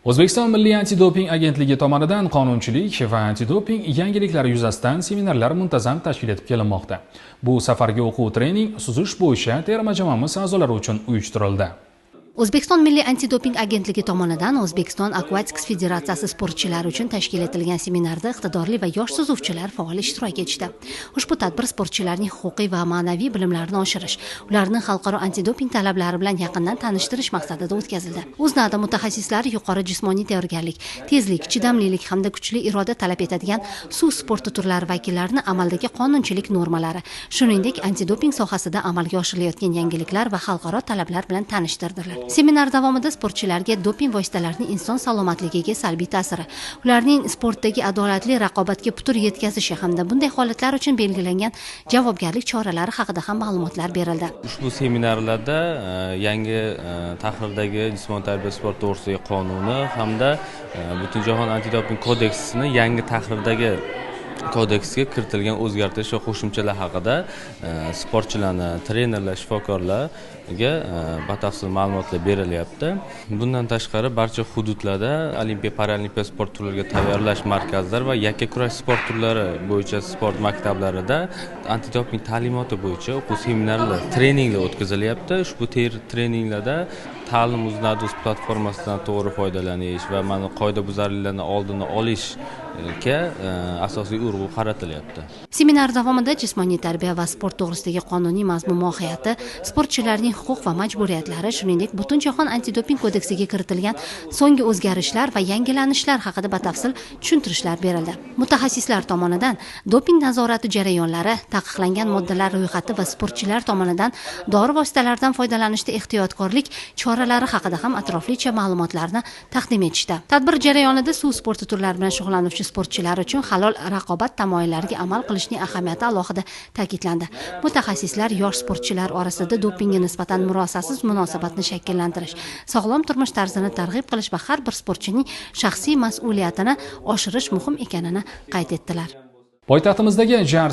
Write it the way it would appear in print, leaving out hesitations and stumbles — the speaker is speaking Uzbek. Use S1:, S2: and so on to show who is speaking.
S1: O'zbekiston Milliy antidoping agentligi tomonidan qonunchilik va antidoping yangiliklari yuzasidan seminarlar muntazam tashkil etib kelinmoqda. Bu safargi o'quv trening suzish bo'yicha terma jamoamiz a'zolari uchun uyushtirildi.
S2: O'zbekiston Milliy antidoping agentligi tomonidan O'zbekiston Aquatics Federatsiyasi sportchilari uchun tashkil etilgan seminarda iqtidorli va yosh suzuvchilar faol ishtirok etishdi. Ushbu tadbir sportchilarning huquqiy va ma'naviy bilimlarini oshirish, ularni xalqaro antidoping talablari bilan yaqindan tanishtirish maqsadida o'tkazildi. O'zNADA mutaxassislari yuqori jismoniy tayyorgarlik, tezlik, chidamlilik hamda kuchli iroda talab etadigan suv sporti turlari vakillarini amaldagi qonunchilik normalari, shuningdek antidoping sohasida amalga oshirilayotgan yangiliklar va xalqaro talablar bilan tanishtirdilar. Seminar davomida sportchilarga doping vositalarining inson salomatligiga salbiy ta'siri, ularning sportdagi adolatli raqobatga putur yetkazishi hamda bunday holatlar uchun belgilangan javobgarlik choralari haqida ham ma'lumotlar berildi.
S3: Ushbu seminarlarda yangi tahrirdagi jismoniy tarbiya sport to'g'risidagi qonuni hamda Butunjahon antidoping kodeksini yangi tahrirdagi kodeksga kiritilgan o'zgartirish va qo'shimchalar haqida sportchilarni, trenerlar, shifokorlarga batafsil ma'lumotlar berilyapti. Bundan tashqari barcha hududlarda olimpiya, paralimpiya sport turlariga tayyorlash markazlari va yakkakurash sport turlari bo'yicha sport maktablarida antidoping ta'limoti bo'yicha o'quv seminarlar, treninglar o'tkazilyapti. Ushbu treninglarda ta'lim UzNADUZ platformasidan to'g'ri foydalanish va mana qoidabuzarliklarni oldini olishga asosiy urg'u qaratilyapti.
S2: Seminar davomida jismoniy tarbiya va sport to'g'risidagi qonuniy mazmun mohiyati, sportchilarning huquq va majburiyatlari, shuningdek Butunjahon antidoping kodeksiga kiritilgan so'nggi o'zgarishlar va yangilanishlar haqida batafsil tushuntirishlar berildi. Mutaxassislar tomonidan doping nazorati jarayonlari, taqiqlangan moddalar ro'yxati va sportchilar tomonidan dori vositalaridan foydalanishda ehtiyotkorlik choralari haqida ham atroflicha ma'lumotlarni taqdim etishdi. Tadbir jarayonida suv sporti turlari bilan shug'ullanuvchi sportchilar uchun halol raqobat tamoyillariga amal qilishning ahamiyati alohida ta'kidlandi. Mutaxassislar yosh sportchilar orasida dopingga nisbatan murosasiz munosabatni shakllantirish, sog'lom turmush tarzini targ'ib qilish va har bir sportchining shaxsiy mas'uliyatini oshirish muhim ekanini qayd etdilar.
S1: Poytaxtimizdagi Jar